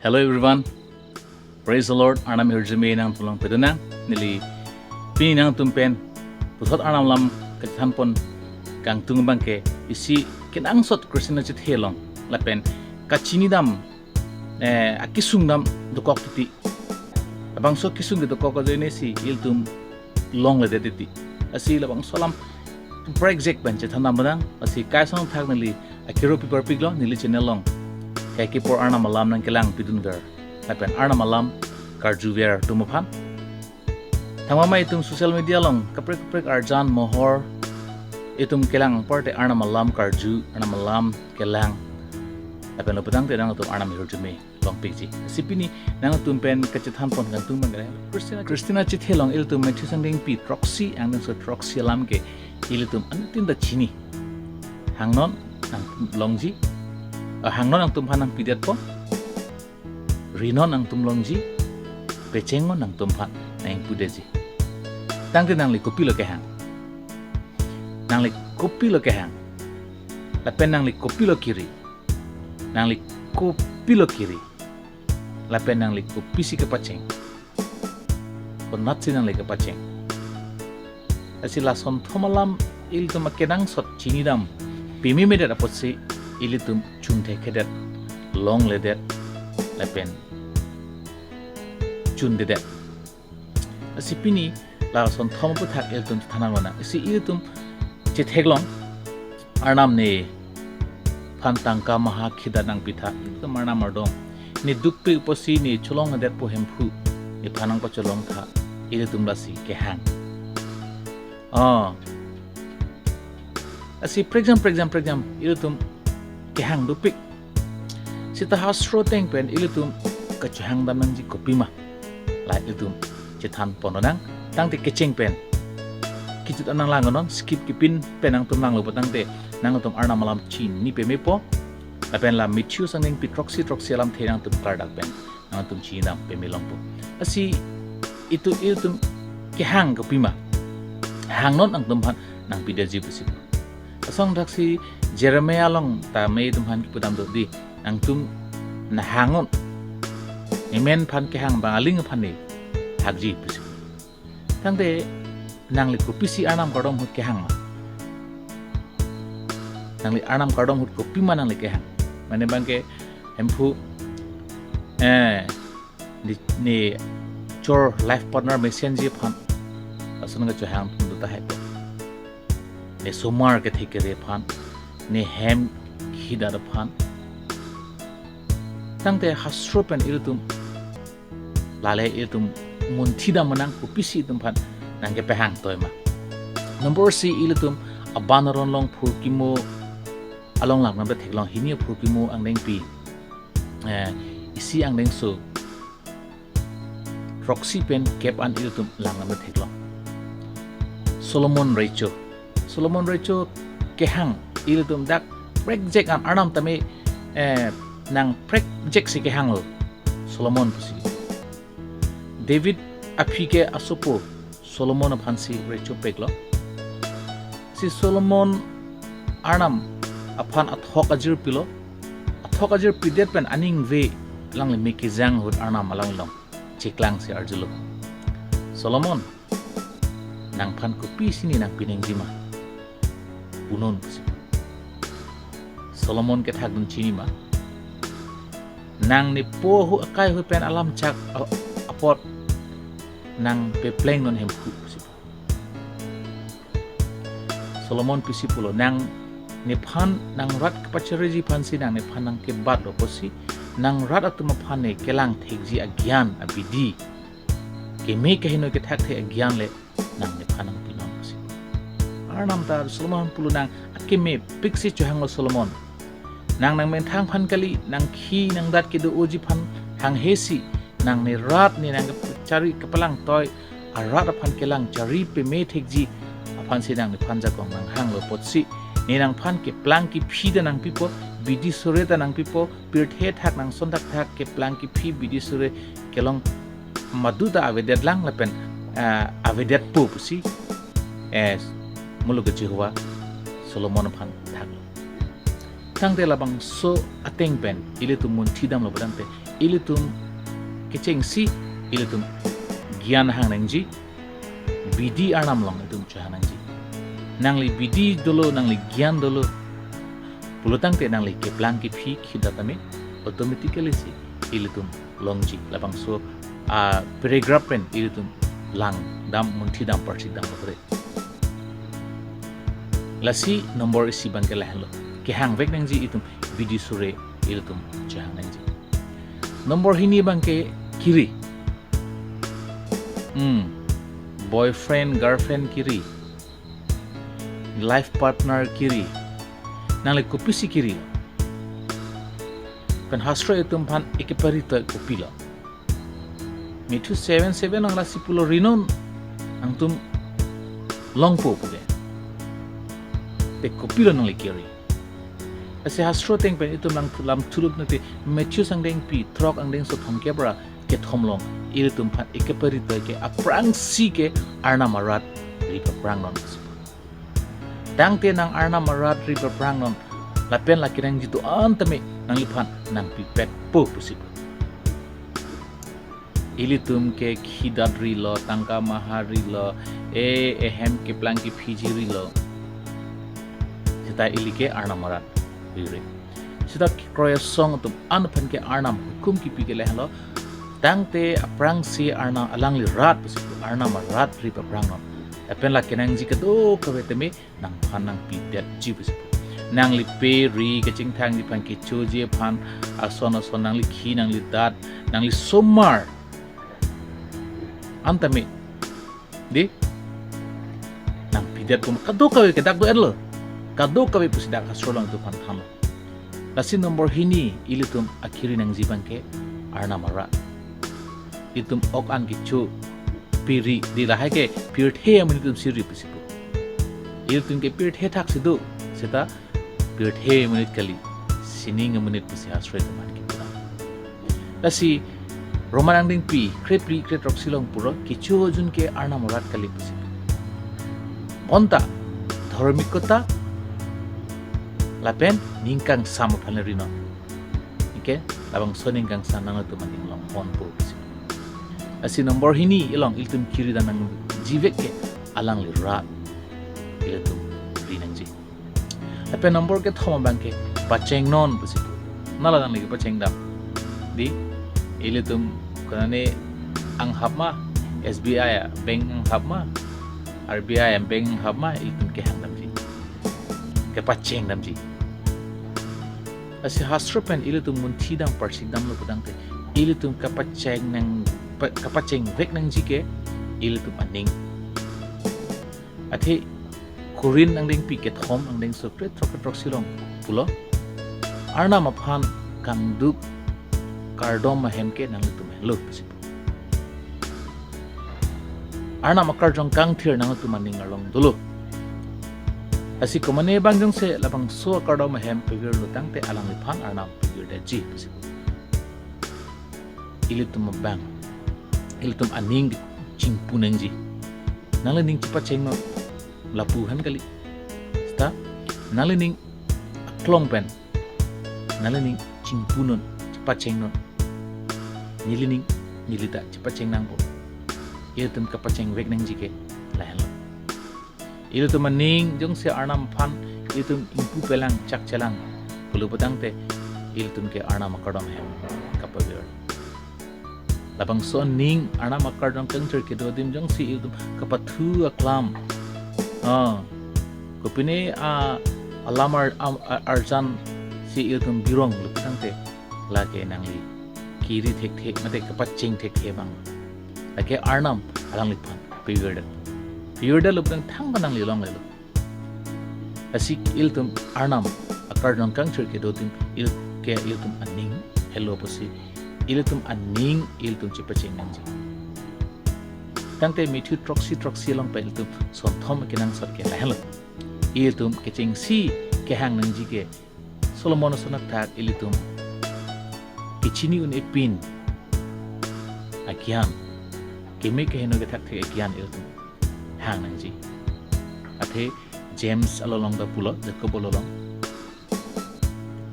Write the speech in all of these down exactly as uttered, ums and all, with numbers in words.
Hello everyone. Praise the Lord. Arnam ahirjume nangtum along pedonang. Neli pini nangtum pen puthot Arnam alam kachethanpon kangtung abangke isi kenangsot Christian achethe along lapen kachinidam, eh, akesung dam dokok titi. Labangso kesung kedokok ajoine si ilitum longledet titi. Lasi labangso alam prek jek pen chethan dam bonang, lasi kaisong thak neli akiro pi parpiklo neli channel along. Kaike apor Arnam alam nangkelangpidunver lapen Arnam alam karjuver atum aphan. Thangmamai itum social media along kaprek kaprek arjan mohor itum kelang aparte Arnam alam karju, Arnam alam kelang. Lapen lo petang te nangtum Arnam ahirjume longpikji. Lasi pini nangtum pen kachethanpon kangtung abangke Christian, Christian achethe along ilitum Matthew angdengpi throksi, angdengso throksi alam ke ilitum anuttin ta chini. Hangnon nangtum longji, eh, hangnon nangtum aphan nangpidetpo, rinon nangtum longji, pechengnon nangtum aphan nangpudetji. Tangte nangli kopilo kehang? Nangli kopilo kehang? Lapen nangli kopilo keri? Nangli kopilo keri? Lapen nangli kopisi kepacheng? Konatsi nangli kepacheng? Lasi lason thom alam ilitum akenangsot chinidam pememedet apotsi ilitum chunthekhedet, longledet, lapen chundedet. Lasi pini lason thom aphuthak ilitum chethan lonang. Isi ilitum chetheklong Arnam nephan tangka maha kheda nangpitha, ilitum arnam ardom. Ne dukpik apotsi ne cholongledetpo Hemphu, nephan nangpacholongtha, ilitum lasi kehang. Oh. Lasi prekjam, prekjam, prekjam ilitum kehang dopik. Sita hastro ateng pen ilitum kachehang dam nangji kopima, la ilitum chethanpon lonang. Tangte kecheng pen kejut an nanglang non, skip kepin pen nangtum langlo putangte nangtum Arnam alam chini pemepo. Lapen la Matthew angdengpi throksi, throksi alamthe nangtum klardak pen nangtum chinidam pemelongpo. Lasi itum, ilitum kehang kopima? Hangnon nangtum aphan nangpidetji pusi. Asong thaksi Jeremiah along ta me itum aphan kipudam do di, nangtum nanghangon, nemen aphan kehang abang aling aphan ne hakji pusi. Tangte nangli kopisi Arnam kardom ahut kehang ma? Nangli Arnam kardom ahut kopima nangli kehang? Mane abangke Hemphu, eh, ne, ne chor life partner mesenji aphan lason kachehang atum do tahai po. Ne somar kethe kere aphan, ne hem khidat aphan. Tangte hastro pen ilitum lale ilitum munthidam bonang kopisi itum aphan nangkepehang toima. Number isi, ilitum aban aron along phurkimo along langdamde theklong, hini aphurkimo angdengpi, eh, isi angdengso throksi pen kep an ilitum langdamde theklong. Solomon recho. Solomon recho kehang, ilitum dak prekjek an, Arnam tame, eh, nangprekjek si kehanglo Solomon pusi. David aphi ke asopo Solomon aphansi rechopiklo. Si Solomon Arnam aphan athok ajir pilo. Athok ajir pidet pen aning ave, alangli me kejang ahut Arnam alanglong cheklangsi arjulo, "Solomon, nangphan kopisi ne nangpinangji ma? Punon," pusi. Solomon kethakdun chinima? Nang ne po ahu akai ahu pen alam chak a-, apot nangpeplengnon Hemphu pusi. Solomon pisi pulo, "Nang nephan nang rat kepachariji aphansi nang nephan nangkebatlo pusi, nang rat atum aphan ne kelang thekji agyan abidi, keme kehingno kethakthe agyan le nang nephan nangpinon pusi." Arnam ta Solomon pulo, nang akemepik si chohanglo Solomon. Nang nangmethang aphan kali, nang khi nang dat kedo-oji aphan hanghe si, nang ne rat ne nangkechari kepalangtoi arat aphan kelang chari peme thekji aphansi nang nephan jakong nanghanglo apotsi, ne nangphan keplang kephi ta nangpipo, bidi sore ta nangpipo, pirthe thak nangson thakthak keplang kephi bidi sore kelong madu ta avedetlang lapen, ah, avedetpo pusi, eh, muluk ke Jehovah Solomon aphan thaklo. Tangte labangso ateng pen ilitum munthidamlo putangte, ilitum kechengsi ilitum gyan hang nangji, bidi arnam along itum chehang nangji. Nangli bidi dolo, nangli gyan dolo pulotangte nangli keplang kephi khida tame automatically si ilitum longji. Labangso a paragraph pen ilitum langdam, munthidam, parsikdam lo re. Lasi number isi abangke lahenlo. Kehangvek nangji itum bidi sore ilitum chehang nangji. Number hini abangke kiri. Hmm. Boyfriend, girlfriend kiri. Life partner kiri. Nangli kopisi kiri. Pen hastro itum aphan ekepari to kopilo. Matthew seven seven along lasi pulo, rinon nangtum longpo puke. Te kopilo nangli kiri. Lasi hastro ateng pen itum lang lam thuluk nate Matthew angdengpi throk angdengso thomkep ra kethom along ilitum aphan ekepari to ke aphrangsi ke arnam arat ri paprang non. Tangte nang arnam arat ri paprang non, lapen la kenangji do-an tame nangliphan nangpipetpo pusi pu. Ilitum ke khidat rilo, tangka maha rilo, e ehem keplang kephiji rilo. Seta ili ke arnam arat rire. Seta kekroi asong atum an aphan ke arnam hukum kipi ke lahenlo. Tangte aphrangsi arnam alangli rat pusi pu, arnam arat ri paprang non. Lapen la kenangji kadokave tame nangphan nangpidetji pusi pu. Nangli pe ri kachingthangji aphan, kechoji aphan, ason ason nangli khi, nangli dat, nangli somar an tame, di, nangpidetpo ma kadokave ke dak do-etlo. Kadokave pusi dak hastro along itum aphan thanlo. Lasi number hini ilitum akiri nangji abangke arnam arat. Itum ok an kecho pe ri, di lahai ke pirthe amonit atum si ri pusi pu. Ilitum ke pirthe thak si do, seta pirthe amonit kali, sining amonit pusi hastro itum aphan kipu nang. Lasi Roman angdengpi krephli krethrok si along pulo, kecho ajun ke arnam arat kali pusi pu. Bonta dharmikota lapen ning kangsam aphan le rinon. Anke labangso ning kangsam nangtum aning along ponpo pusi pu. Lasi number hini along ilitum kiri dam nangjivek ke alangli rat ilitum ri nangji. Lapen number kethom abangke pachengnon pusi pu. Nala nangli kepachengdam. Di, ilitum konane anghap ma, S B I a bank anghap ma, R B I a bank anghap ma, ilitum kehangdamji, kepachengdamji. Lasi hastro pen ilitum munthidam parsikdamlo putangte ilitum kapacheng nang, pa-, kapachengvek nangji ke ilitum aning. Athe Korinth angdengpi kethom angdengso krethrok krethrok si along pulo, arnam aphan kangduk kardom ahem ke nanglitum henlo pusi pu. Arnam akarjong kangthir nanglitum aning arlong dolo. Lasi komane abang jongsi labangso akardom ahem pavirlo tangte alangliphan arnam pavirdetji pusi pu. Ilitum abang, ilitum aning chingpu nangji. Nangli ning chepachengnon, lapu aphan kali. Seta nangli ning aklong pen, nangli ning chingpunon, chepachengnon. Neli ning, neli ta chepacheng nangpo. Ilitum kapachengvek nangji ke lahenlo. Ilitum aning jongsi arnam aphan ilitum ingpu pelang, chakchelang pulo putangte ilitum ke arnam akardom ahem kapavir. Labangso aning, arnam akardom kangthir kedo adim jongsi ilitum kapathu aklam, ah, kopine a alam ar-, am-, a-, arjan si ilitum bironglo putangte lake nangli kiri thekthe mate kapacheng thekthe abang, lake arnam alangliphan pavirdet. Pavirdetlo putang thangta nangli longlelo. Lasi ilitum arnam akardom kangthir kedo adim il ke ilitum aning helo pusi ilitum aning ilitum chepacheng nangji. Tangte Matthew throksi throksi along pen ilitum sonthom kenangsot ke lahenlo. Ilitum kechengsi kehang nangji ke Solomon ason athak ilitum kechini un-e pin agyan, keme keheno kethakthek agyan ilitum hang nangji. Athe James along ta pulo, Jacob along,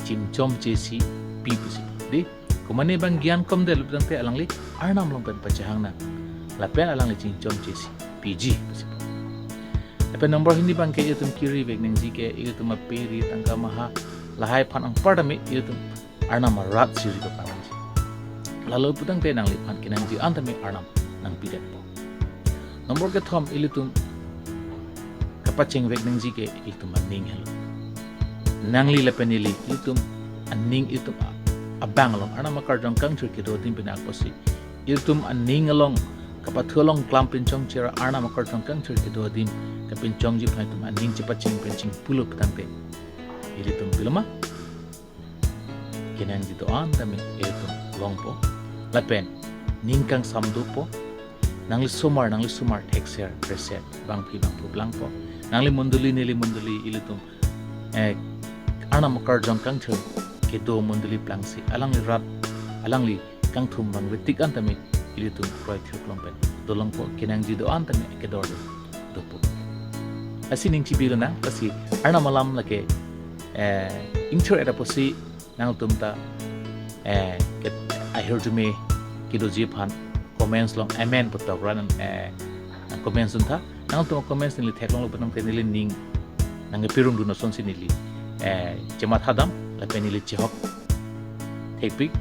chimchom chesi pi pusi pu. Di, Komatne abang gyan komdetlo putangte alangli Arnam along pen pachehang nang. Lapen alangli chingchom chesi piji pusi pu. Lapen number hini abangke ilitum kiri vek nangji ke ilitum ape ri tangka maha lahai aphan anparta me ilitum Arnam arat siri kapangji. Lalo putangte nangliphan kenangji an tame Arnam nangpidetpo. Number kethom ilitum kapacheng vek nangji ke ilitum aning helo. Nangli lapen neli ilitum aning ilitum a-, abang along Arnam akarjong kangthir kedo adim pen akposi ilitum aning along kapathu along klam pinchong chera Arnam akarjong kangthir kedo adim kapinchongji aphan ilitum aning chepacheng pen chingpulo putangte ilitum biloma kenangji do-an tame ilitum longpo. Lapen ning kangsam dopo. Nangli somar, nangli somar thekser, preser, bangphi bangphu plangpo. Nangli mondoli, neli mondoli, ilitum, eh, Arnam akarjong kangthir kedo mondoli plangsi alangli rat, alangli kangthum bang vetik an tame ilitum kroithir klong pen dolongpo, kenangji do-an tame kedor dopo. Lasi ning chibilo nang, lasi Arnam alam lake, eh, ingthir-et apotsi nangtum ta, eh, ke-, ahirjume kedoji aphan comments along amen pu tok ra nang, eh, nang comments duntha. Nangtum comments neli theklonglo putangte neli ning nangkepirung dun asonsi neli, eh, chemathadam lapen neli chehok thekpik.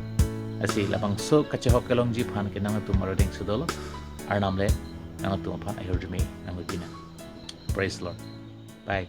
Lasi labangso kachehok kelongji aphan ke nangtum aradeng si dolo. Arnam le nangtum aphan ahirjume nangpi nang. Praise Lord. Bye.